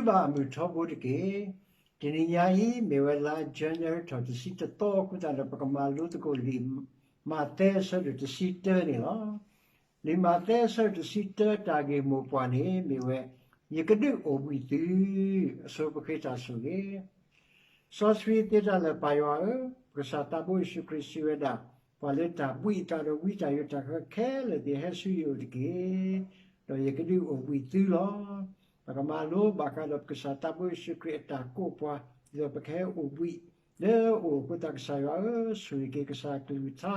ဘၣ်အမုာ်ထီဘိတက့ၢ်. တနံၤညါအံၤ မ့ၢ်ဝဲလါ January ထီၣ်တဆံတသီအဃိသတးဒီး ပကမၤလိသကိးလံာ်မးသဲအဆၢဒိၣ်တဆံတၢန့ၣ်လီၤ. လံာ်မးသဲအဆၢဒိၣ်တဆံတၢတၢ်ဂ့ၢ်မိၢ်ပှၢ်န့ၣ်မ့ၢ်ဝဲ ယကဒုးအိၣ်ဘှံးသု, အဆိပဃ့တၢ်ဆိၣ်ဂ့ၤ စီဆှံသ့တၢ်လၢာ်ပၢ်ယွၤဧၢ, ပကစၢ်သးဘိယ့ၣ်ၡူးခရံာ်စံးဝဲဒၣ်, ပှၤလၢတၢ်ဘှံးအသးဒီးဝံတၢ်ယိးတၢ်ဃၢခဲလၢာ်သ့ၣ်ဟဲဆူယအိၣ်တက့ၢ်, ဒီးယကဒုးအိၣ်ဘှံးသုလီၤ. ပကမၤလိဘၣ်ဃးဒီးပကစၢ်သးဘိယ့ၣ်ၡူးခရံာ်အတၢ်ကိးပှၤ, ဒီးပကဟဲအိၣ်ဘှံးလၢအအိၣ်အဃိသတး ကစၢ်ယွၤဧၢ, ဆိၣ်ဂ့ၤက့ၤကစၢ်ကလုၢ်ကထါ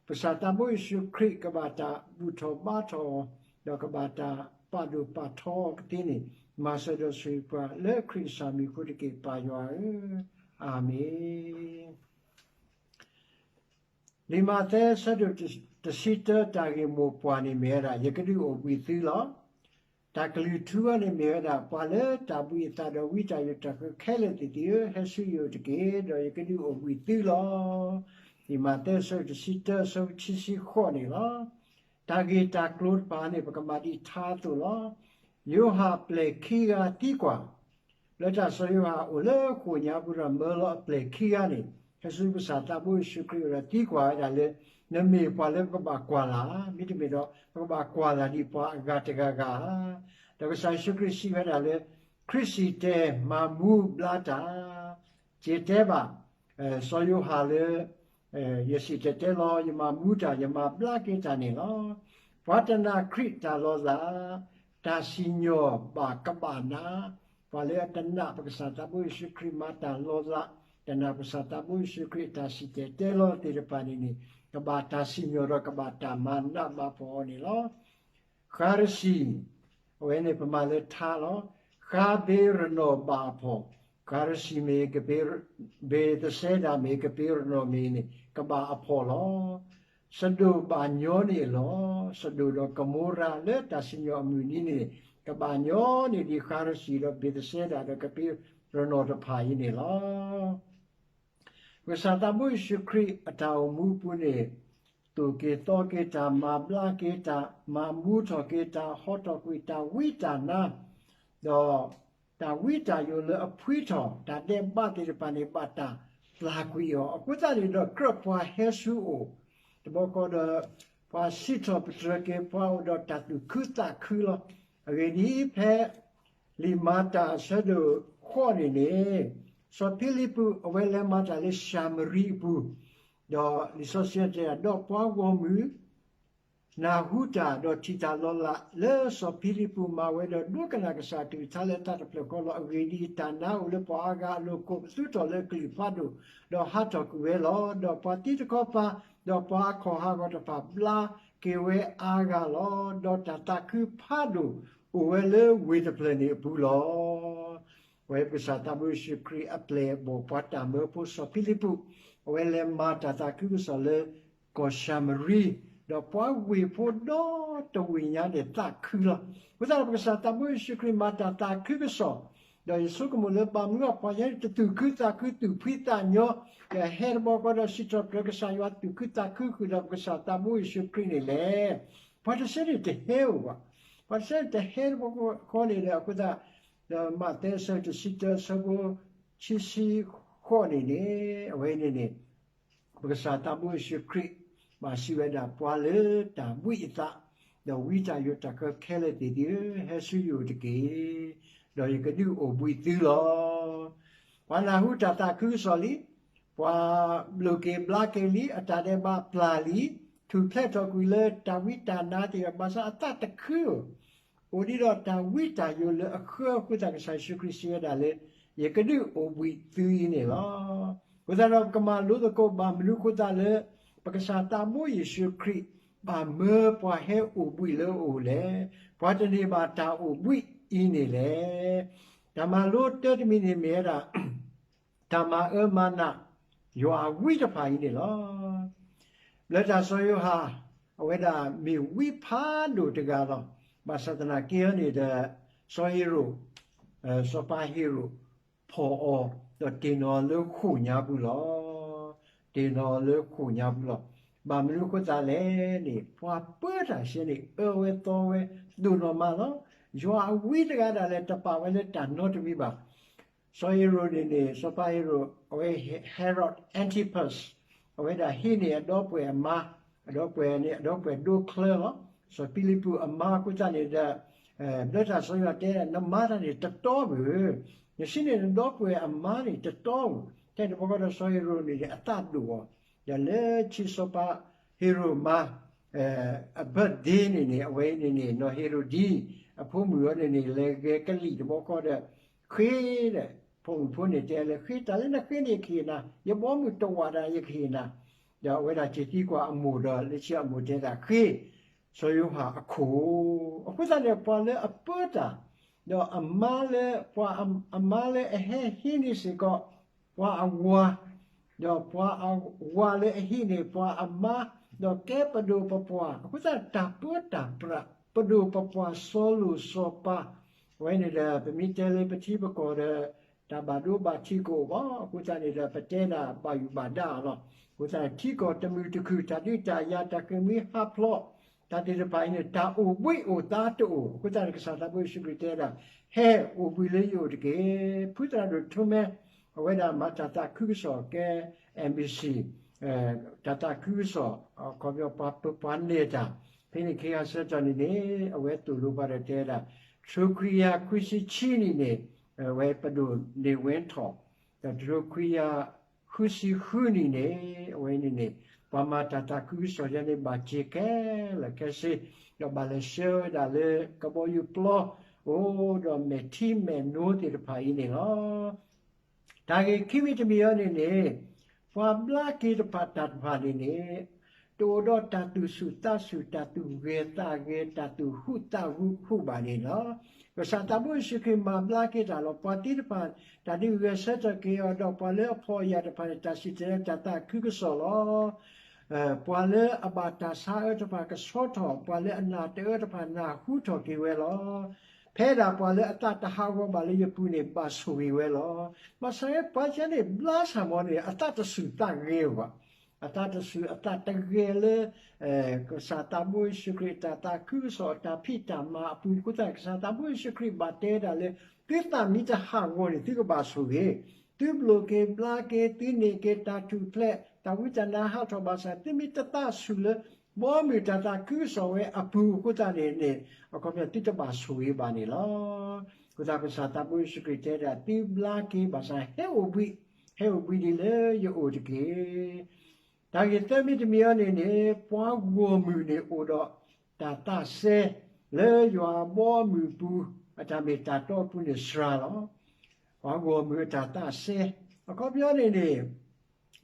ပကစၢ်သးဘိယ့ၣ်ၡူးခရံာ်ကဘၣ်တၢ်ဘူၣ်ထီၣ်ဘါထီၣ်အီၤ, ဒီးကဘၣ်တၢ်ပာ်ဒိၣ်ပာ်ထီအီၤကသ့န့ၣ်, မၤစၢၤဒီးဆိၣ်ဂ့ၤပှၤလၢခရံာ်ကစၢ်မံၤအဃိတက့ၢ် ပၢ်ယွၤဧၢ, အၤမ့ၣ်. လံာ်မးသဲအဆၢဒိၣ်တဆံတၢတၢ်ဂ့ၢ်မိၢ်ပှၢ်န့ၣ်မ့ၢ်ဝဲဒၣ် ယကဒုးအိၣ်ဘှံးသုလီၤ. တၢ်ကလုၢ်ထူအံၤန့ၣ်မ့ၢ်ဝဲဒၣ် ပှၤလၢတၢ်ဘှံးအသးဒီးဝံတၢ်ယိးတၢ်ဃၢခဲလၢာ်သ့ၣ်သ့ၣ်ဧၢ, ဟဲဆူယအိၣ်တက့ၢ်, ဒီးယကဒုးအိၣ်ဘှံးသုလီၤ. လံာ်မးသဲအဆၢဒိၣ်တဆံတၢအဆၢဖိခံဆံဃိးန့ၣ်လီၤ. တၢ်ဂ့ၢ်တၢ်ကျိၤတဖၣ်န့ၣ် ပကမၤဒ်ထါအသိးလီၤ. ယိၤဟၣ်အပျဲၢ်ခံဂၤသံကွၢ် လၢတၢ်စီၤယိၤဟၣ်အိၣ်လၢဃိာ်ညါပူၤဒီးမၢလီၤအပျဲၢ်ခံဂၤန့ၣ် ဟဲဆူကစၢ်သးဘိယ့ၣ်ၡူးခရံာ်အအိၣ်ဒီးသံကွၢ်ဝဲဒၣ်လၢ နမ့ၢ်ပှၤလၢပကဘၣ်ကွၢ်လၢ်ဧါ, မ့တမ့ၢ်ဒီး ပကဘၣ်ကွၢ်လၢ်ဒ်ပှၤအဂၤတဂၤဂၤဧါ. ဒီးကစၢ်ယ့ၣ်ၡူးခရံာ်စံးဝဲဒၣ်လၢ ခရံာ်စံၣ်တဲၤမၤမူဘျါတၢ် စံၣ်တဲၤတဲဘၣ် စီၤယိၤဟၣ်လၢ ယစံၣ်တဲၤတဲလီၤ, ယမၤမူတၢ်, ယမၤဘျါက့ၤတၢ်န့ၣ်လီၤ. ပှၤတနာ်ခရံာ်တၢ်လီၤလး, တၢ်စံၣ်ညီၣ်ဘၣ်ကဘၣ်နး, ပှၤလၢအတနာ်ပကစၢ်သးဘိယ့ၣ်ၡူးခရံာ်မၤတၢ်လီၤလး, တနာ်ပကစၢ်သးဘိယ့ၣ်ၡူးခရံာ်အတၢ်စံၣ်တဲၤတဲလီၤသ့ၣ်တဖၣ်န့ၣ်န့ၣ် ကဘၣ်တၢ်စံၣ်ညီၣ်ဒီးကဘၣ်တၢ်မၤနးမၤဖှီၣ်အီၤန့ၣ်လီၤ. ဃးရစံၣ်, အဝဲန့ၣ်ပမၤလၢထါလီၤ. ဃါဘ့ရနီၣ်ဘၣ်အဖှီၣ်, ဃးရစံၣ်မ့ၢ်ကပ့ၤ, ဘ့းသစဲဒၤမ့ၢ်ကပ့ၤရနီၣ်မ့ၢ်န့ၣ် ကဘၣ်အဖှီၣ်လီၤ. စဒိၣ်ဘၣ်ညီန့ၢ်အလီၢ်, စဒိၣ်ဒီးကမိရၤလၢတၢ်စံၣ်ညီၣ်အမုၢ်နံၤန့ၣ် ကဘၣ်ညီန့ၢ်ဒ်ဃးရစံၣ်ဒီးဘ့းသစဲဒၤဒီးကပ့ၤရနီၣ်တဖၣ်အံၤန့ၣ်လီၤ. ပကစၢ်သးဘိယ့ၣ်ၡူးခရံာ်အတၢ်အိၣ်မူအပူၤန့ၣ် သိၣ်က့ၤသီက့ၤတၢ်, မၤဘျါက့ၤတၢ်, မၤမူထီၣ်က့ၤတၢ်, ဟီထီၣ်ကွံာ်တၢ်ဝံတၢ်နါ, ဒီးတၢ်ဝံတၢ်ယိးလၢအဖှံထီၣ်, တၢ်ဒဲးဘးသ့ၣ်တဖၣ်န့ၣ် ဘၣ်တၢ်ပျၢ်ကွံာ်အီၤ. အဃိသတးန့ၣ်ဒီး ကြၢးပှၤဟဲဆူအအိၣ်, တဘျီဃီဒီး ပှၤစံးထီၣ်ပတြၢၤက့ၤပှၤအိၣ်ဒီးတၢ်သူၣ်ခုသးခုလီၤ. အဂ့ၢ်ဒ်အံၤ, ဖဲလံာ်မၤတၢ်အဆၢဒိၣ်ဃိးန့ၣ်န့ၣ်, စီၤဖံလံးပူးအဝဲလဲၤမၤတၢ်လၢၡၤမရံအပူၤ, ဒီးလံာ်စီဆှံတဲဒၣ် ဒီးပှၤဂီၢ်မုၢ် နၢ်ဟူတၢ်, ဒီးထံၣ်တၢ်လီၤလးလၢစီၤဖံလံးပူးမၤဝဲ, ဒီးဒိကနၣ်ကစၢ်အကလုၢ်ကထါလၢအတၢ်တဖျၢၣ်ဃီလီၤ. အဂ့ၢ်ဒ်အံၤ, တၢ်နါအိၣ်လၢပှၤအါဂၤအလိၤ, ကိးပသူထီၣ်လၢအကလုၢ်ဖးဒိၣ်, ဒီးဟးထီၣ်ကွံာ်ဝဲလီၤ. ဒီးပှၤသံတခီပၤ, ဒီးပှၤအခီၣ်ဟးဂီၤတဖၣ် ဘျါက့ၤဝဲအါဂၤလီၤ. ဒီးတၢ်သးခုဖးဒိၣ်အိၣ်ဝဲလၢဝ့ၢ်တဖျၢၣ်န့ၣ်အပူၤလီၤ. အဝဲပကစၢ်သးဘိယ့ၣ်ၡူးခရံာ်အပျဲၢ်အဘီၣ်ပှၤတၢ်မၢဖိစီၤဖံလံးပူး, အဝဲလဲၤမၤတၢ်သးခုကစီၣ်လၢကီၢ်ၡၤမရံ, ဒီးပှၤဝ့ၢ်ဖိဒီတဝ့ၢ်ညါန့ၣ်သးခုလီၤ. အဃိသတးဒီး ပကစၢ်သးဘိယ့ၣ်ၡူးခရံာ်မၤတၢ်သးခုကစီၣ်, ဒီးယဆိကမိၣ်လၢဘၣ်မနုၤအပှၤညါန့ၣ် တသူၣ်ခုသးခုသူၣ်ဖှံသးညီ, ဒီးဟဲတဘျီဃီဒီးစံးထီၣ်ပတြၢၤကစၢ်ယွၤသူၣ်ခုသးခုဃုာ်ဒီးပကစၢ်သးဘိယ့ၣ်ၡူးခရံာ်န့ၣ်လဲၣ်. ပှၤတဆၢန့ၣ်တဟဲဧိၤဘၣ်. ပှၤတဆၢန့ၣ်တဟဲတဘျီဃီန့ၣ်ဒီး အဃိသတး ဒီးမးသဲအဆၢတဆံတၢအဆၢဖိခံဆံဃိးန့ၣ်န့ၣ်, အဝဲန့ၣ်န့ၣ် ပကစၢ်သးဘိယ့ၣ်ၡူးခရံာ် ဘၣ်စံးဝဲဒၣ် ပှၤလၢတၢ်ဘှံးအသး, ဒီးဝံတၢ်ယိးတၢ်ဃၢခဲလၢာ်သ့ၣ်သ့ၣ်ဧၢ, ဟဲဆူယအိၣ်တက့ၢ်, ဒီးယကဒုးအိၣ်ဘှံးသုလီၤ. ပှၤနၢ်ဟူတၢ်သးခုကစီၣ်လံ, ပှၤလိၣ်က့ၤဘျါက့ၤလံ, အတၢ်ဒဲးဘးပျၢ်လံ, ထူၣ်ဖျဲးထီၣ်ကွံာ်လၢတၢ်ဝံတၢ်နါသ့ၣ်တဖၣ် ဘၣ်ဆၣ်အသးတခုဧိၤ အိၣ်ဒံးဒီးတၢ်ဝံတၢ်ယိးလၢအဃၢအဃိသတး ကစၢ်ယ့ၣ်ၡူးခရံာ်စံးဝဲဒၣ်လၢ ယကဒုးအိၣ်ဘှံးသုအံၤန့ၣ်လီၤ. အဃိသတးဒီး ပကမၤလိသကိးဘၣ်မနုၤအဃိသတးလၢ ပကစၢ်သးဘိယ့ၣ်ၡူးခရံာ် ဘၣ်မၢပှၤဟဲအိၣ်ဘှံးလၢအအိၣ်လဲၣ်, ပှၤတန့ၢ်ဘၣ်တၢ်အိၣ်ဘှံးအံၤန့ၣ်လဲၣ်. တၢ်မၤလိတၢတမံၤန့ၣ်မ့ၢ်ဝဲဒၣ် တၢ်မၤအၢမၤနး ယွၤအဝံတဖၣ်အံၤန့ၣ်လီၤ. ဘျၢတၢ်စီၤယိၤဟၣ် အဝဲဒၣ်မ့ၢ်ဝံဖးဒိၣ်တဂၤလီၤ. ဘၣ်ဆၣ်သနာ်က့န့ၣ်ဒီး စီၤဟ့ရိၣ်, စီၤပၤဟ့ရိၣ် ဖီၣ်အီၤ ဒီးတ့ၢ်နီၣ်အီၤလၢဃိာ်ညါပူၤလီၤ. တ့ၢ်နီၣ်အီၤလၢဃိာ်ညါပူၤလီၤ. ဘၣ်မနုၤအဃိသတးလဲၣ်န့ၣ် ပှၤပၢတၢ်ဆဲန့ၣ် အၢဝဲသီဝဲ ဒိၣ်နီၢ်မးလီၤ. ယွၤအဝံတဂၤဒၣ်လဲာ် တပာ်ဝဲလၢတၢ်နီတမံၤဘၣ်. စီၤဟ့ရိာ်န့ၣ်န့ၣ် စီၤပၤဟ့ရိာ် အဝဲ Herod Antipas အဝဲဒၣ်ဟံးန့ၢ်အဒီပုၢ်ဝဲၢ်အမါ, အဒီပုၢ်ဝဲၢ်န့ၣ် အဒီပုၢ်ဝဲၢ်ဒိချၢလီၤ. စီၤဖံလံးပူးအမါအဃိသတးန့ၣ်ဒီး ဘျၢတၢ်စီၤယိၤဟၣ်တဲ နမါတၢ်န့ၣ်တတီဘၣ်ဧၢ, နဆံးန့ၢ်နဒီပုၢ်ဝဲၢ်အမါန့ၣ်တတီဘၣ်. ထဲတဘျီဃီဒီးစီၤဟ့ရိာ်န့ၣ်န့ၣ် အသးဒိၣ်အီၤ, ဒီးလၢခံစီၤပၤဟ့ရိာ်မါ အ birthday န့ၣ်န့ၣ် အဝဲန့ၣ်န့ၣ် နီၢ်ဟ့ရိၣ်ဒံ အဖိမုၣ်အီၤန့ၣ်န့ၣ် လဲၤဂဲၤကလံၣ်တဘျီဃီဒီး ဃ့ဒီး ဖိမုၣ်ဖိန့ၣ်တဲလၢ ဃ့တၢ်လၢနဃ့န့ၣ်ယကဟ့ၣ်နၤ, ယဘီမုၢ်တဝးဒၣ်ယကဟ့ၣ်နၤ, ဒီးအဝဲဒၣ်စ့ၢ်သံကွၢ်အမိၢ်ဒီး လၢခံအမိၢ်တဲဒၣ်ဃ့ စီၤယိၤဟၣ်အခိၣ်, အဃိသတးန့ၣ် ပှၤလၢအပၢတၢ် ဒီးအမါလၢ ပှၤအမါလၢအဟဲဟံးန့ၢ်စ့ၢ်ကီး ပှၤအဝၤ, ဒီးပှၤအဝၤလၢအဟံးန့ၢ်ပှၤအမါ, ဒီးကဲပဒိၣ်ပပှၢ်, အဃိသတးတၢ်ပၢတၢ်ပြး ပဒိၣ်ပပှၢ်စီၤလိၣ်စီၤပၤ, အဝဲန့ၣ်ဒီး ပမ့ၢ်တဲလၢပထံပကီၢ်ဒီး တၢ်ဘၣ်ဒိဘၣ်ထံးကအိၣ်ဘၣ်, အဃိသတးန့ၣ်ဒီး ပတဲဒၣ်ဘၣ်ယိၣ်ဘၣ်ဒါအီၤလီၤ. အဃိသတးန့ၣ် ထံကီၢ်တမုာ်တခုၣ် တၢ်ဒုးတၢ်ယၤ တၢ်ဃ့ၢ်မှံဟးဖျိး တၢ်သ့ၣ်တဖၣ်အံၤန့ၣ် တၢ်အိၣ်ဘှံးအိၣ်သါတအိၣ်, အဃိသတးန့ၣ် ကစၢ်သးဘိယ့ၣ်ၡူးခရံာ်တဲဒၣ် ဟဲအိၣ်ဘှံးလၢယအိၣ်တက့ၢ်. ဖုသရၣ်ဒိၣ်ထူမဲ အဝဲဒၣ်မၤတၢ်သးခုကစီၣ်ကဲ embassy တၢ်သးခုကစီၣ် ခီပညီ ပှၤနဲၣ်တၢ် ဖဲန့ၣ်ခံဂၤဆၢကတီၢ်န့ၣ်န့ၣ် အဝဲသိၣ်လိပှၤဒီးတဲဒၣ် တကထိခွံကယၤခွံဆံခံနံၣ်န့ၣ် အဝဲပဒိၣ်န့ၢ်ဝဲထီၣ်, ဒီးတကထိခွံကယၤဃုဆံဃုနံၣ်န့ၣ် အဝဲန့ၣ်န့ၣ် ပှၤမၤတၢ်သးခုကစီၣ်ယဲန့ၣ် ဘၣ်စ့ၤခဲလၢာ်ခဲဆ့, ဒီးဘၣ်လဲၤဆှၢဝဲဒၣ်လၢကဘီယူၤပျီ အိၣ်ဒီးမဲာ်ထံမဲာ်နိသ့ၣ်တဖၣ်အံၤန့ၣ်လီၤ. တၢ်ဂ့ၢ်ခံမံၤတမံၤအံၤန့ၣ်န့ၣ် ပှၤဘျါက့ၤတဖၣ်တၢ်တဖၣ်န့ၣ်န့ၣ် တအိၣ်ဒီးတၢ်သူၣ်ဆူၣ်သးဆူၣ် တၢ်သူၣ်ဂဲၤသးဂဲၤ တၢ်သူၣ်ဟုသးဟုဘၣ်န့ၣ်လီၤ. ကစၢ်သးဘိယ့ၣ်ၡူးခရံာ်မၤဘျါက့ၤတၢ်လီၤ. ပှၤသ့ၣ်တဖၣ် တၢ်ဒုးဂဲၤဆၢထၢၣ်က့ၤအီၤဒီး ပှၤလၢအဖှီၣ်ယာ်တဖၣ်န့ၣ် တၢ်စံၣ်တဲၤတဲလီၤတၢ်သးခုကစီၣ်လီၤ. ပှၤလၢအဘၣ်တၢ်ဆါအၢတဖၣ်ကဆှီထီၣ်, ပှၤလၢအနၢ်တအၢတဖၣ်နၢ်ဟူထီၣ်က့ၤဝဲလီၤ. ဖဲဒၣ်ပှၤလၢအသးတဟးဂီၤဘၣ်လၢယပူၤန့ၣ် ဘၣ်ဆိၣ်ဂ့ၤဝဲလီၤ. ဘၣ်ဆၣ်ပှၤကန့ၣ်ဘျါဆၣ်မီၤန့ၣ် အသးတဆူၣ်သးဂဲၤဘၣ်, အသးတဆူၣ်အသးတဂဲၤလၢ ကစၢ်သးဘိယ့ၣ်ၡူးခရံာ်အတၢ်သးခုကစီၣ် အတၢ်ဖံးတၢ်မၤအပူၤအဃိသတး ကစၢ်သးဘိယ့ၣ်ၡူးခရံာ်ဘၣ်တဲဒၣ်လၢ သုသးမ့ၢ်တဟးဂီၤန့ၣ် သုကဘၣ်ဆိၣ်ဂ့ၤ, သုဘျိၣ်က့ၤဘျါက့ၤ သုန့ၢ်က့ၤတၢ်ထူၣ်ဖျဲး တၢ်ဝံတၢ်နါဟးထီၣ်ဘၣ်ဆၣ် သုမ့ၢ်တသးဆူၣ်လၢ ဘီမုၢ်တၢ်သးခုကစီၣ်ဝဲအပူၤအဃိသတးန့ၣ်န့ၣ် အခီပညီသုတဘၣ်ဆိၣ်ဂ့ၤဘၣ်န့ၣ်လီၤ. အဃိသတးကစၢ်သးဘိယ့ၣ်ၡူးခရံာ်တဲဒၣ် သုဘျါက့ၤဘၣ်ဆၣ် ဟဲအိၣ်ဘှံး, ဟဲအိၣ်ဘှံးဒ်လၢယအိၣ်တက့ၢ်. တၢ်ဂ့ၢ်သၢမံၤတမံၤအံၤန့ၣ်န့ၣ် ပှၤဂီၢ်မုၢ်န့ၣ်အိၣ်ဒီးတၢ်သးစဲ လၢယွၤအဘီအမုၢ်အပူၤ အတၢ်မ့ၢ်တၢ်တီအပူၤန့ၣ်စှၤလီၤ. ပှၤဂီၢ်မုၢ်အတၢ်သးစဲ အခီပညီန့ၣ်န့ၣ်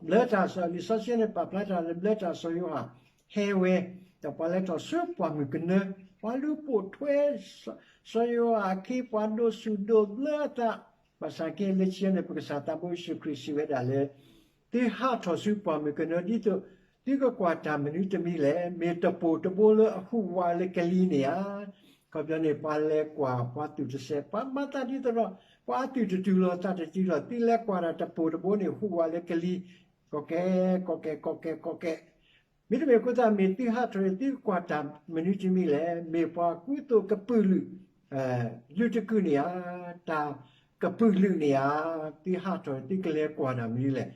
ဘျၢတၢ်စီၤ လံာ်စီဆှံန့ၣ်ပာ်ဖျါတၢ်လၢဘျၢတၢ်စီၤယိၤဟၣ်ဟဲဝဲ, ဒီးပှၤလဲၤထီၣ်ဆူပှၢ်မုၢ်ကနၢ, ပှၤလူၤပိာ်ထွဲ စီၤယိၤဟၣ်အခံ ပှၤဒိးစူၣ်ဒိးဘျၢအသး, ဘၣ်ဆၣ်က့လၢခံန့ၣ် ပကစၢ်သးဘိယ့ၣ်ၡူးခရံာ်စံးဝဲဒၣ်လၢ သုဟးထီၣ်ဆူပှၢ်မုၢ်ကနၢ ဒ်သိးသုကကွၢ်တၢ်မနုၤတမံၤလဲၣ်, မ့ၢ်တပိာ်တဘိလၢအဟူးဝးလၢကလံၤန့ၣ်ဧါ. အခီပညီန့ၣ် ပှၤလဲၤကွၢ် ပှၤသူၣ်တစဲး ပှၤမၤသးဒ်သိးဒီး ပှၤအသူၣ်တတုၤလီၤ သးတတုၤလီၤ သုလဲၤကွၢ်တၢ်တပိာ်တဘိန့ၣ် ဟူးဝးလၢကလံၤ ကီၢ်ကဲ ကီၢ်ကဲ ကီၢ်ကဲ ကီၢ်ကဲ မ့တမ့ၢ်အဃိသတး မ့ၢ်သုဟးထီၣ်န့ၣ် သုကကွၢ်တၢ်မနုၤတမံၤလဲၣ်, မ့ၢ်ပှၤကူသိးကပုာ်လုာ် လုာ်တကုာ်န့ၣ်ဧါ, တၢ်ကပုာ်လုာ်န့ၣ်ဧါ, သုဟးထီၣ်န့ၣ် သုကလဲၤကွၢ်တၢ်မနုၤလဲၣ်,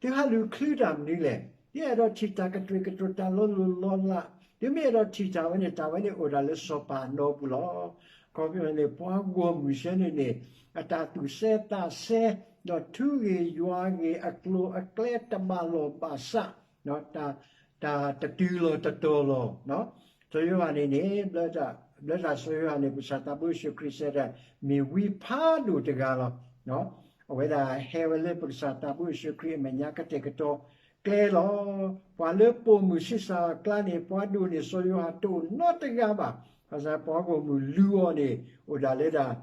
သုဟးလူၤချုတၢ်မနုၤလဲၣ်, သုအဲၣ်ဒိးထံၣ်တၢ်ကတြူာ်ကတြိာ် တၢ်လီၤလိၢ်လီၤလး, သုမ့ၢ်အဲၣ်ဒိးထံၣ်တၢ်ဝဲန့ၣ် တၢ်ဝဲန့ၣ်အိၣ်ဒၣ်လၢစီၤပၤအဒီပူၤလီၤ. အခီပညီန့ၣ် ပှၤဂီၢ်မုၢ်စဲန့ၣ်န့ၣ် အတၢ်သူၣ်စဲသးစဲ ဒီးထူဂ့ၤယွၤဂ့ၤ အကျိၤအကျဲတဘၣ်လီၢ်ဘၣ်စး တၢ်တတုၤလီၤတတီၤလီၤ. စီၤယိၤဟၣ်န့ၣ်န့ၣ် ဘျၢတၢ်စီၤယိၤဟၣ်န့ၣ် ပကစၢ်သးဘိယ့ၣ်ၡူးခရံာ်စံးဝဲဒၣ် မ့ၢ်ဝံဖးဒိၣ်တဂၤလီၤ. အဝဲဒၣ်ဟဲဝဲလၢပကစၢ်သးဘိယ့ၣ်ၡူးခရံာ်အမဲာ်ညါကတဲာ်ကတီၤကျဲလီၤ. ပှၤလၢပိာ်မုၣ်ဆံးစၢ်အကျါန့ၣ် ပှၤဒိၣ်န့ၢ်စီၤယိၤဟၣ်တအိၣ်နီတဂၤဘၣ်. ဘၣ်ဆၣ်ပှၤဂီၢ်မုၢ်လုၢ်အီၤန့ၣ် အိၣ်ဒၣ်လၢဒၣ်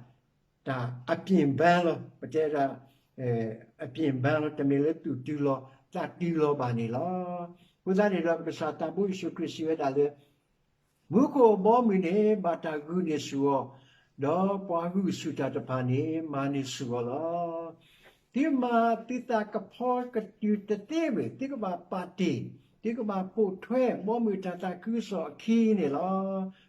တၢ်အပျ့ၢ်ဘၢလီၤ. ပတဲဒၣ် အပျ့ၢ်ဘၢလီၤ, တမ့ၢ်လၢသူၣ်တုၤလီၤ သးတုၤလီၤဘၣ်န့ၣ်လီၤ. အဃိသတးန့ၣ်ဒီး ပကစၢ်သးဘိယ့ၣ်ၡူးခရံာ်စံးဝဲဒၣ်လၢ မူခိၣ်အဘီအမုၢ်န့ၣ် ဘၣ်တၢ်ဂုာ်န့ၢ်ဆူၣ်အီၤ, ဒီးပှၤဂုာ်ဆူၣ်တၢ်တဖၣ်န့ၣ် မၤန့ၢ်ဆူၣ်အီၤလီၤ. သုမၤသုသးကဖီကတုၤတသ့ဘၣ်, သုကဘၣ်ပာ်တ့ၢ်, သုကဘၣ်ပိာ်ထွဲ ဘီမုၢ်တၢ်သးခုကစီၣ်အခံန့ၣ်လီၤ.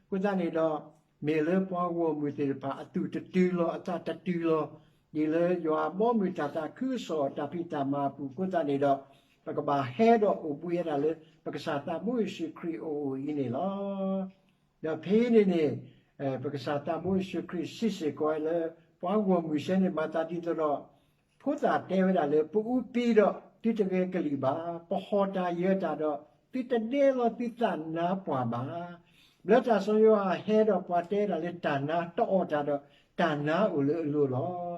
အဃိသတးန့ၣ်ဒီး မ့ၢ်လၢပှၤဂီၢ်မုၢ်သ့ၣ်တဖၣ်အသူၣ်တတုၤလီၤ အသးတတုၤလီၤ, ဒ်လၢယွၤဘီမုၢ်တၢ်သးခုကစီၣ်အတၢ်ဖံးတၢ်မၤအပူၤအဃိသတးန့ၣ်ဒီး, ပကဘၣ်ဟဲဒီးအိၣ်ဘှံးဝဲဒၣ်လၢ ပကစၢ်သးဘိယ့ၣ်ၡူးခရံာ်အအိၣ်အံၤန့ၣ်လီၤ. ဒီးဖဲအံၤန့ၣ်န့ၣ်, ပကစၢ်သးဘိယ့ၣ်ၡူးခရံာ်စံးစ့ၢ်ကီးဝဲလၢ ပှၤဂီၢ်မုၢ်ဆဲန့ၣ် မၤသးဒ်သိးဒီး ဖိသၣ်တဲဝဲဒၣ်လၢ ပအူပံဒီး သုတဂဲၤကလံၣ်ဘၣ်, ပဟီၣ်တၢ်ယၢၤတၢ်ဒီး သုတဒဲလီၤသုသးနါပှၢ်ဘၣ်. ဘျီတၢ်စီၤယိၤဟၣ်ဟဲဒီးပှၤတဲဒၣ်လၢတၢ်နါတအီၣ်တၢ်ဒီး တၢ်နါအိၣ်လၢအလိၤလီၤ.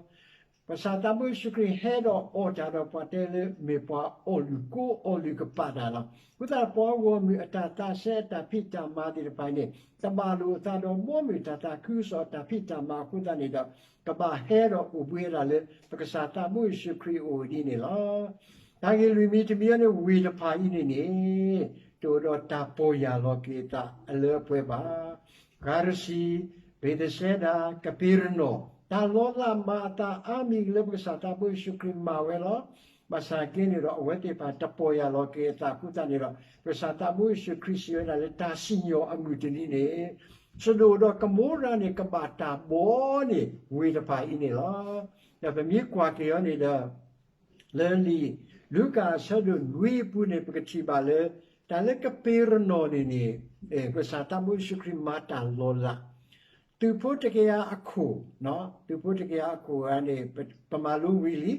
ပကစၢ်သးဘိယ့ၣ်ၡူးခရံာ်ဟဲဒီးအီၣ်တၢ်ဒီးပှၤတဲလၢ မ့ၢ်ပှၤအီၣ်လုၢ်ကိးအီလုၢ်ကပာ်တၢ်လီၤ. အဃိသတး ပှၤဂီၢ်မုၢ်အတၢ်သးစဲအတၢ်ဖံးတၢ်မၤသ့ၣ်တဖၣ်အံၤန့ၣ် တဘၣ်လိာ်အသးဒီးဘီမုၢ်တၢ်သးခုကစီၣ်အတၢ်ဖံးတၢ်မၤအဃိသတးန့ၣ်ဒီး, ကဘၣ်ဟဲဒီးအိၣ်ဘှံးဝဲဒၣ်လၢ ပကစၢ်သးဘိယ့ၣ်ၡူးခရံာ်အအိၣ်ဒ်န့ၣ်လီၤ. တၢ်ဂ့ၢ်လွံၢ်မံၤတမံၤအံၤန့ၣ် ဝ့ၢ်တဖၣ်အံၤန့ၣ်န့ၣ် တအိၣ်ဒီးတၢ်ပီၢ်ယၢ်လီၤက့ၤအသးအလၢအပှဲၤဘၣ်. ဃးရစံ, ဘ့းသစဲဒၤ, ကပ့းရနီၣ်, တၢ်လီၤလးမၤအသးအါမံၤလၢပကစၢ်သးဘိယ့ၣ်ၡူးခရံာ်မၤဝဲလီၤ. ဘၣ်ဆၣ်က့န့ၣ်ဒီး အဝဲသ့ၣ်တဖၣ်တပီၢ်ယၢ်လီၤက့ၤအသးအဃိသတးန့ၣ်ဒီး ပကစၢ်သးဘိယ့ၣ်ၡူးခရံာ်စံးဝဲဒၣ်လၢတၢ်စံၣ်ညီၣ်အမုၢ်တနံၤန့ၣ် စဒိၣ်ဒီးကမိရၤန့ၣ် ကဘၣ်တၢ်ဘီန့ၢ်ဝ့ၢ်တဖၣ်အံၤန့ၣ်လီၤ. ဒီးပမ့ၢ်ကွၢ်က့ၤအီၤန့ၣ်ဒီး လၢလံာ်လူၤကၣ်အဆၢဒိၣ်နွံအပူၤန့ၣ် ပကထံၣ်ဘၣ်လၢ တၢ်လၢကပ့းရနီၣ်န့ၣ်န့ၣ် ပကစၢ်သးဘိယ့ၣ်ၡူးခရံာ်မၤတၢ်လီၤလး သုးဖိတကယၤအခိၣ်, သုးဖိတကယၤအခိၣ်ဧါန့ၣ် ပမၤလိဝံၤလံ,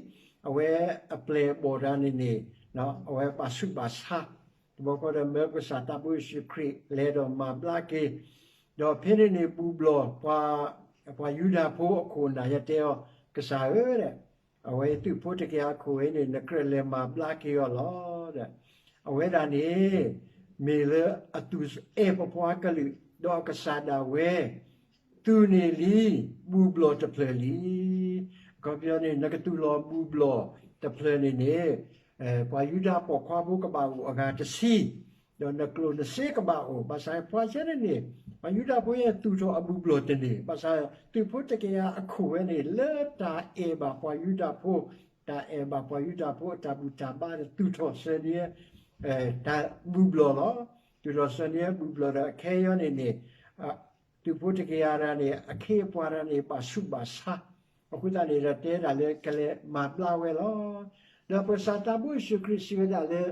အဝဲအပျဲၢ်အဘီၣ်တၢ်န့ၣ်န့ၣ် အဝဲဘၣ်ဆူးဘၣ်ဆါ, တဘျီဃီဒီးမၢပကစၢ်သးဘိယ့ၣ်ၡူးခရံာ်လဲၤဒီးမၤဘျါက့ၤ, ဒီးဖဲန့ၣ်န့ၣ် ဘူၣ်ဘျီၣ် ပှၤယူဒၤဖိအခိၣ်အနၢ် ယတဲအီၤ ကစၢ်ဧၢ, အဝဲသုးဖိတကယၤအခိၣ်ဝဲန့ၣ် နကြၢးလဲၤမၤဘျါက့ၤအီၤလီၤ. အဝဲဒၣ်န့ၣ် မ့ၢ်လၢအသူၣ်အဲၣ်ပပှၤကလုာ် ဒီးအကစၢ်ဒၣ်ဝဲ သူၣ်န့ၢ်လံ ဘူၣ်ဘျီၣ်တဖျၢၣ်လံ. အခီပညီန့ၣ် နကသူၣ်လီၤဘူၣ်ဘျီၣ်တဖျၢၣ်န့ၣ်န့ၣ် ပှၤယူဒၤပိာ်ခွါဖိကဘၣ်အိၣ်အဂၤတဆံ, ဒီးနကျိၣ်နစ့ကဘၣ်အိၣ်, ဘၣ်ဆၣ်ပှၤဆဲန့ၣ်န့ၣ် ပှၤယူဒၤဖိယဲသူၣ်ထီၣ်အဘူၣ်ဘျီၣ်တန့ၢ်, ဘၣ်ဆၣ်သုးဖိတကယၤအခိၣ်ဝဲန့ၣ် လၢတၢ်အဲၣ်ဘၣ်ပှၤယူဒၤဖိ, တၢ်အဲၣ်ဘၣ်ပှၤယူဒၤဖိအတၢ်ဘူၣ်တၢ်ဘါန့ၣ် သူၣ်ထီၣ်ဆၢန့ၢ် တၢ်ဘူၣ်ဘျီၣ်လီၤ. သူၣ်ထီၣ်ဆၢန့ၢ်ဘူၣ်ဘျီၣ်ဒီး အခဲအံၤန့ၣ်န့ၣ် သုးဖိတကယၤတဂၤန့ၣ် အခ့အပှၤတဂၤန့ၣ် ဘၣ်ဆူးဘၣ်ဆါ, အဃိသတးန့ၣ်ဒီး တဲဒၣ်လၢကလဲၤမၤဘျါဝဲလီၤ. ဒီးပကစၢ်သးဘိယ့ၣ်ၡူးခရံာ်စံးဝဲဒၣ်လၢ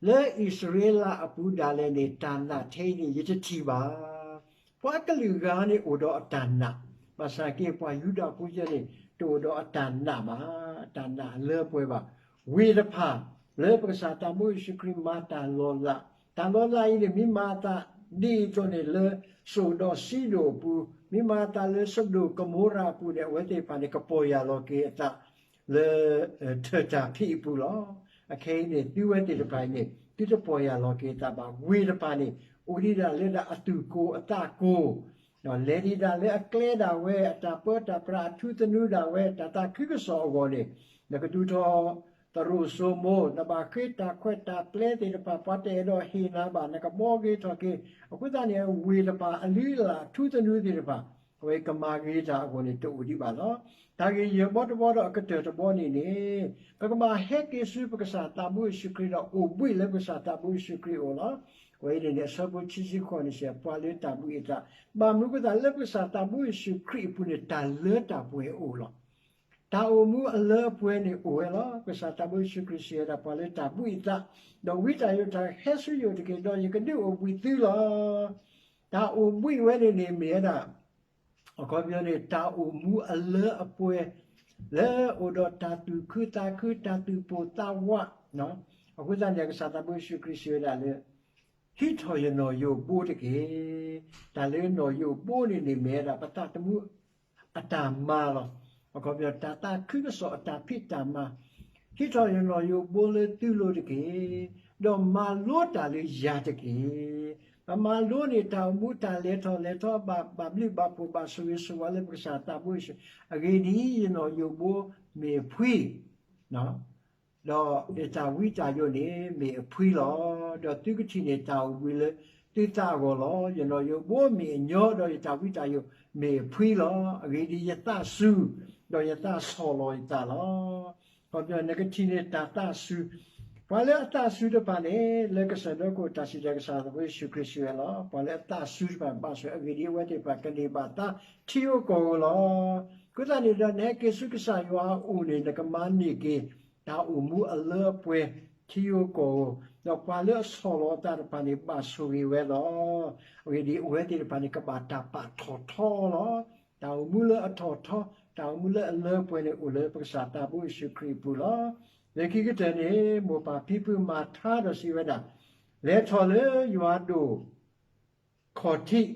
လၢအံၣ်စရ့လးအပူၤဒၣ်လဲာ်န့ၣ် တၢ်နာ်ထဲအံၤန့ၣ် ယတထံၣ်ဘၣ်. ပှၤကလုာ်ဂၤန့ၣ်အိၣ်ဒီးအတၢ်နာ်, ဘၣ်ဆၣ်က့ ပှၤယူဒၤဖိယဲန့ၣ် တအိၣ်ဒီးအတၢ်နာ်ဘၣ်, အတၢ်နာ်အလၢအပှဲၤဘၣ်. ဝ့ၢ်တဖၣ် လၢပကစၢ်သးဘိယ့ၣ်ၡူးခရံာ်မၤတၢ်လီၤလး, တၢ်လီၤလးအံၤန့ၣ် မ့ၢ်မၤအသးဒ်အံၤအသိးန့ၣ် လၢစိၤဒီးစံဒိၣ်အပူၤ, မ့ၢ်မၤအသးလၢစဒိၣ်ကမိရၤအပူၤန့ၣ် အဝဲသ့ၣ်တဖၣ်န့ၣ် ကပီၢ်ယၢ်လီၤက့ၤအသး လၢ ထၢၣ်တၢ်ဖံးအပူၤလီၤ. အခဲအံၤန့ၣ် သုဝဲသ့ၣ်တဖၣ်အံၤန့ၣ် သုတပီၢ်ယၢ်လီၤက့ၤအသးဘၣ်. ဝ့ၢ်တဖၣ်န့ၣ် အိၣ်ဒံးဒၣ်လၢဒၣ်အသူၣ်ကိၢ်အသးကိၢ်, လဲၤဒံးဒၣ်လၢအကျဲဒၣ်ဝဲ, အတၢ်ပၢတၢ်ပြးအထူသနူဒၣ်ဝဲ, တၢ်သးခုကစီၣ်အဂီၢ်န့ၣ် နကသူၣ်ထီၣ်သရိာ်စိမိၤ, နဘၣ်ဃ့တၢ်ခွဲးတၢ်ပျဲသ့ၣ်တဖၣ် ပှၤတအဲၣ်ဒိးဟ့ၣ်နၤဘၣ်, နကဘှီဂ့ၤထီၣ်က့ၤ. အဃိသတးန့ၣ် ဝ့ၢ်တဖၣ်အလုၢ်အလၢ်ထူသနူသ့ၣ်တဖၣ် အဝဲကမၤဂ့ၤတၢ်အဂီၢ်န့ၣ် တအိၣ်ဒံးဘၣ်လီၤ. တၢ်ဂ့ၢ်ယဲၢ်ဘီတဘီဒီးအကတၢၢ်တဘီန့ၣ်န့ၣ် ပကဘၣ်ဟဲက့ၤဆူပကစၢ်သးဘိယ့ၣ်ၡူးခရံာ်ဒီး အိၣ်ဘှံးလၢပကစၢ်သးဘိယ့ၣ်ၡူးခရံာ်အအိၣ်လီၤ. အဝဲအံၤန့ၣ်န့ၣ် အဆၢဖိခံဆံဃိးန့ၣ်စံး ပှၤလၢတၢ်ဘှံးအသး, ဘၣ်မနုၤအဃိသတး လၢပကစၢ်သးဘိယ့ၣ်ၡူးခရံာ်အပူၤန့ၣ် တၢ်လၢတၢ်ပှဲၤအိၣ်လီၤ. တၢ်အိၣ်မူအလၢအပှဲၤန့ၣ်အိၣ်ဝဲလီၤ. ပကစၢ်သးဘိယ့ၣ်ၡူးခရံာ်စံးဝဲဒၣ် ပှၤလၢတၢ်ဘှံးအသး, ဒီးဝံတၢ်ယိးတၢ်ဟဲဆူယအိၣ်တက့ၢ်, ဒီးယကဒုးအိၣ်ဘှံးသုလီၤ. တၢ်အိၣ်ဘှံးဝဲန့ၣ်န့ၣ် မ့ၢ်ဝဲဒၣ် အခီပညီန့ၣ် တၢ်အိၣ်မူအလၢအပှဲၤ လၢအိၣ်ဒီးတၢ်သူၣ်ခုသးခု တၢ်သူၣ်ပိၢ်သးဝး, အဃိသတးန့ၣ် ကစၢ်သးဘိယ့ၣ်ၡူးခရံာ်စံးဝဲဒၣ်လၢ ဟံးထီၣ်ယနီၣ်ယိးဘိတက့ၢ်. တၢ်လၢနီၣ်ယိးဘိန့ၣ်န့ၣ် မ့ၢ်ဝဲဒၣ်ပသးသမူအတၢ်မၤလီၤ. အခီပညီ တၢ်သးခုကစီၣ်အတၢ်ဖံးတၢ်မၤ, ဟံးထီၣ်ယနီၣ်ယိးဘိလၢသုလိၤတက့ၢ်, ဒီးမၤလိတၢ်လၢယၤတက့ၢ်. ပမၤလိန့ၣ် တၢ်အိၣ်မူတၢ်လဲၤထီၣ်လဲၤထီ ဘၣ်ဘျုးဘၣ်ဖှိၣ် ဘၣ်ဆိၣ်ဂ့ၤဆိၣ်ဝါလၢပကစၢ်သးဘိယ့ၣ်ၡူး, အဂ့ၢ်ဒ်အံၤ ယနီၣ်ယိးဘိမ့ၢ်အဖှံ ဒီးယတၢ်ဝံတၢ်ယိးန့ၣ်မ့ၢ်အဖှံလီၤ. ဒီးသုကထံၣ်န့ၢ်တၢ်အိၣ်ဘှံးလၢသုသးအဂီၢ်လီၤ. ယနီၣ်ယိးဘိမ့ၢ်အညီ, ဒီးယတၢ်ဝံတၢ်ယိးမ့ၢ်အဖှံလီၤ. အဂ့ၢ်ဒ်အံၤ ယသးစူၤ, ဒီးယသးဆီၣ်လီၤယသးလီၤ. အခီပညီ နကထံၣ်န့ၢ်တၢ်သးစူၤ, ပှၤလၢအသးစူၤတဖၣ်န့ၣ် လၢကစၢၢ်ဒီးကအိၣ်တၢ်စံးတၢ်ကစၢ်သးဘိယ့ၣ်ၡူးခရံာ်စံးဝဲလီၤ. ပှၤလၢအသးစူၤတဖၣ်ဘၣ်ဆိၣ်ဂ့ၤ အဂ့ၢ်ဒ်အံၤ အဝဲသ့ၣ်တဖၣ်ကန့ၢ်ဘၣ်တၢ်ထံဧိၤကီၢ်ဧိၤလီၤ. အဃိသတးန့ၣ်ဒီး နဟဲက့ၤဆူကစၢ်ယွၤအအိၣ်န့ၣ် နကမၤန့ၢ်က့ၤ တၢ်အိၣ်မူအလၢအပှဲၤ ထံဧိၤကီၢ်ဧိၤ, ဒီးပှၤလၢအဆီၣ်လီၤအသးတဖၣ်န့ၣ် ဘၣ်ဆိၣ်ဂ့ၤဝဲလီၤ. အဂ့ၢ်ဒ်အံၤ အဝဲသ့ၣ်တဖၣ်န့ၣ် ကဘၣ်တၢ်ပာ်ထီၣ်ထီလီၤ. တၢ်အိၣ်မူလၢအထီၣ်ထီ, တၢ်အိၣ်မူလၢအလၢပှဲၤန့ၣ် အိၣ်လၢပကစၢ်သးဘိယ့ၣ်ၡူးခရံာ်အပူၤလီၤ. လၢခံကတၢၢ်န့ၣ် မိၢ်ပၢ်ဖံဖုမၤထါဒီးစံးဝဲဒၣ်, လဲၤထီၣ်လၢယွၤဒိၣ်ခီၣ်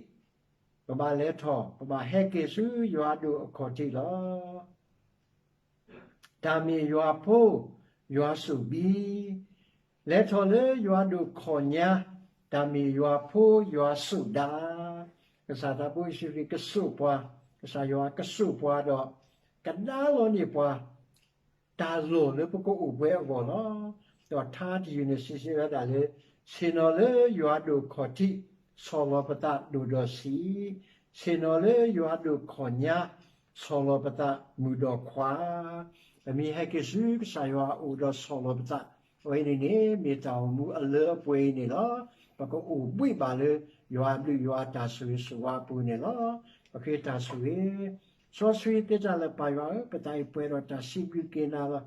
ထံး, ပဘၣ်လဲၤထီၣ်, ပဘၣ်ဟဲက့ၤဆူယွၤဒိၣ်အခီၣ်ထံးလီၤ. တၢ်မ့ၢ်ယွၤဖိ, ယွၤစိၣ်ဘံ, လဲၤထီၣ်လၢယွၤဒိၣ်ခီၣ်ညါ, တၢ်မ့ၢ်ယွၤဖိယွၤစိၣ်ဒါ. ကစၢ်သးဘိယ့ၣ်ၡူးခရံာ်ကစိာ်ပှၤ, ကစၢ်ယွၤကစိာ်ပှၤဒီး ကဒါလီၤန့ၢ်ပှၤ တၢ်လီၢ်လၢပကအိၣ်ပှဲၤအဂီၢ်လီၤ. ဒီးထါတယုၢ်န့ၣ် စံးဆၢဝဲဒၣ်လၢ ဆ့ၣ်နီၤလၢယွၤဒိၣ်ခီၣ်ထံး ဆီၣ်လီၤပသးဒိၣ်ဒီးဆံး, ဆ့ၣ်နီၤလၢယွၤဒိၣ်ခီၣ်ညါ ဆီၣ်လီၤပသးမုၣ်ဒီးခွါ. ပမ့ၢ်ဟဲက့ၤဆူကစၢ်ယွၤအအိၣ်ဒီးဆီၣ်လီၤပသး, အဝဲန့ၣ်န့ၣ် မ့ၢ်တၢ်အိၣ်မူအလၢအပှဲၤအံၤန့ၣ်လီၤ. ပကအိၣ်ဘှံးဘၣ်လၢ ယွၤအဘျုးယွၤအတၢ်ဆိၣ်ဂ့ၤဆိၣ်ဝါအပူၤန့ၣ်လီၤ. ပဃ့တၢ်ဆိၣ်ဂ့ၤ စီဆှံသ့တၢ်လၢာ်ပၢ်ယွၤဧၢ, ပသးအံၤပှဲၤဒီးတၢ်စံးဘျုးက့ၤနၤလီၤ.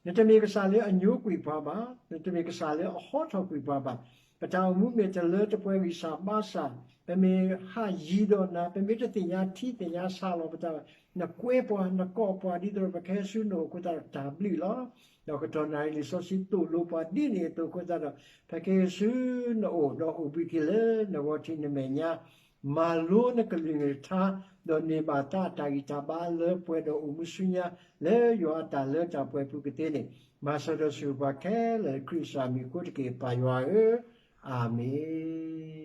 နတမ့ၢ်ကစၢ်လၢအညိကွံာ်ပှၤဘၣ်, နတမ့ၢ်ကစၢ်လၢအဟီထီၣ်ကွံာ်ပှၤဘၣ်. ပတၢ်အိၣ်မူမ့ၢ်တလၢတပှဲၤဂံၢ်စၢ်ဘါစၢ်, ပမ့ၢ်ဟးယံၤဒီးနၤ, ပမ့ၢ်တသ့ၣ်ညါထံသ့ၣ်ညါဆးလီၤပသးဘၣ်, နကွဲပှၤ နကိးပှၤ ဒ်သိးဒီးပကဟဲဆူနအိၣ်အဃိသတးဒီးတၢ်ဘျုးလီၤ. ဒီးကတီၢ်နၣ်ရံၣ်လံာ်စီဆှံသိၣ်လိပှၤဒ်န့ၣ်အသိးအဃိသတးဒီး ပကဟဲဆူနအိၣ်ဒီးအိၣ်ဘှံးက့ၤလၢနဂီၢ်ထံးနမဲာ်ညါ မၤလိနကလုၢ်ကထါ, ဒီးန့ၢ်ဘၣ်သးအတၢ်ဂံၢ်တၢ်ဘါအလၢပှဲၤဒီးအိၣ်မူဆူညါ လၢယွၤအတၢ်လၢတၢ်ပှဲၤပူၤကသ့န့ၣ်, မၤစၢၤဒီးဆိၣ်ဂ့ၤပှၤခဲလၢာ်လၢခရံာ်ကစၢ်မံၤအဃိတက့ၢ် ပၢ်ယွၤဧၢ, အၤမ့ၣ်.